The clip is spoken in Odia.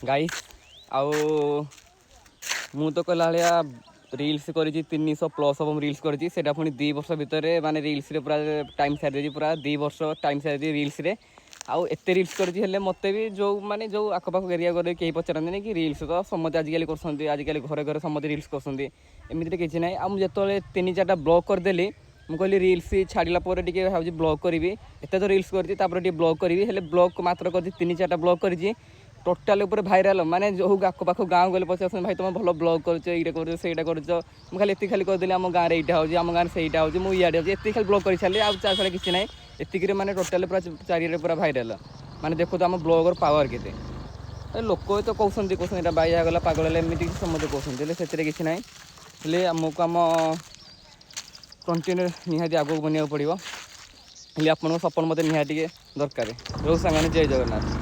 ଗାଇସ୍। ଆଉ ମୁଁ ତ କହିଲା ଭଳିଆ ରିଲ୍ସ କରିଛି, 300 ପ୍ଲସ୍ ହବ ମୁଁ ରିଲ୍ସ କରିଛି। ସେଇଟା ପୁଣି 2 ବର୍ଷ ଭିତରେ, ମାନେ ରିଲ୍ସରେ ପୁରା ଟାଇମ୍ ସାରି ଦେଇଛି, ପୁରା 2 ବର୍ଷ ଟାଇମ୍ ସାରି ଦେଇଛି ରିଲ୍ସରେ। ଆଉ ଏତେ ରିଲ୍ସ କରିଛି, ହେଲେ ମୋତେ ବି ଯେଉଁ ମାନେ ଯେଉଁ ଆଖପାଖ ଏରିଆ ଗଲେ କେହି ପଚାରନ୍ତିନି କି ରିଲ୍ସ ତ ସମସ୍ତେ ଆଜିକାଲି କରୁଛନ୍ତି, ଆଜିକାଲି ଘରେ ଘରେ ସମସ୍ତେ ରିଲ୍ସ କରୁଛନ୍ତି, ଏମିତିରେ କିଛି ନାହିଁ। ଆଉ ମୁଁ ଯେତେବେଳେ ତିନି ଚାରିଟା ବ୍ଲଗ୍ କରିଦେଲି, ମୁଁ କହିଲି ରିଲ୍ସ ଛାଡ଼ିଲା ପରେ ଟିକେ ଭାବୁଛି ବ୍ଲଗ୍ କରିବି। ଏତେ ତ ରିଲ୍ସ କରିଛି, ତାପରେ ଟିକେ ବ୍ଲଗ୍ କରିବି। ହେଲେ ବ୍ଲଗ୍ ମାତ୍ର କରିଛି, ତିନି ଚାରିଟା ବ୍ଲଗ୍ କରିଛି, ଟୋଟାଲ ଉପରେ ଭାଇରାଲ। ମାନେ ଯେଉଁ ଆଖପାଖ ଗାଁ ଗଲେ ପଚାରୁଛନ୍ତି, "ଭାଇ, ତୁମେ ଭଲ ବ୍ଲଗ୍ କରୁଛ, ଏଇଟା କରୁଛ, ସେଇଟା କରୁଛ।" ମୁଁ ଖାଲି ଏତିକି ଖାଲି କରିଦେଲି, ଆମ ଗାଁରେ ଏଇଟା ହେଉଛି, ଆମ ଗାଁରେ ସେଇଟା ହେଉଛି, ମୁଁ ଇଆଡ଼େ ହେଉଛି, ଏତିକି ଖାଲି ବ୍ଲଗ୍ କରି ଛାଡ଼ିଲି। ଆଉ ତା ଛଡ଼ା କିଛି ନାହିଁ। ଏତିକିରେ ମାନେ ଟୋଟାଲ ପୁରା ଚାରିଆଡ଼େ ପୁରା ଭାଇରାଲ। ମାନେ ଦେଖୁ ତ ଆମ ବ୍ଲଗର ପାୱାର କେତେ। ଏ ଲୋକ ତ କହୁଛନ୍ତି ଏଇଟା ବାଇଆ ଗଲା, ପାଗଳ ହେଲା, ଏମିତି କିଛି ସମସ୍ତେ କହୁଛନ୍ତି। ହେଲେ ସେଥିରେ କିଛି ନାହିଁ। ହେଲେ ଆମକୁ ଆମ କଣ୍ଟେଣ୍ଟ ନିହାତି ଆଗକୁ ବନେଇବାକୁ ପଡ଼ିବ। ହେଲେ ଆପଣଙ୍କ ସପୋର୍ଟ ମୋତେ ନିହାତି ଟିକେ ଦରକାର। ରହୁ ସାଙ୍ଗମାନେ, ଜୟ ଜଗନ୍ନାଥ।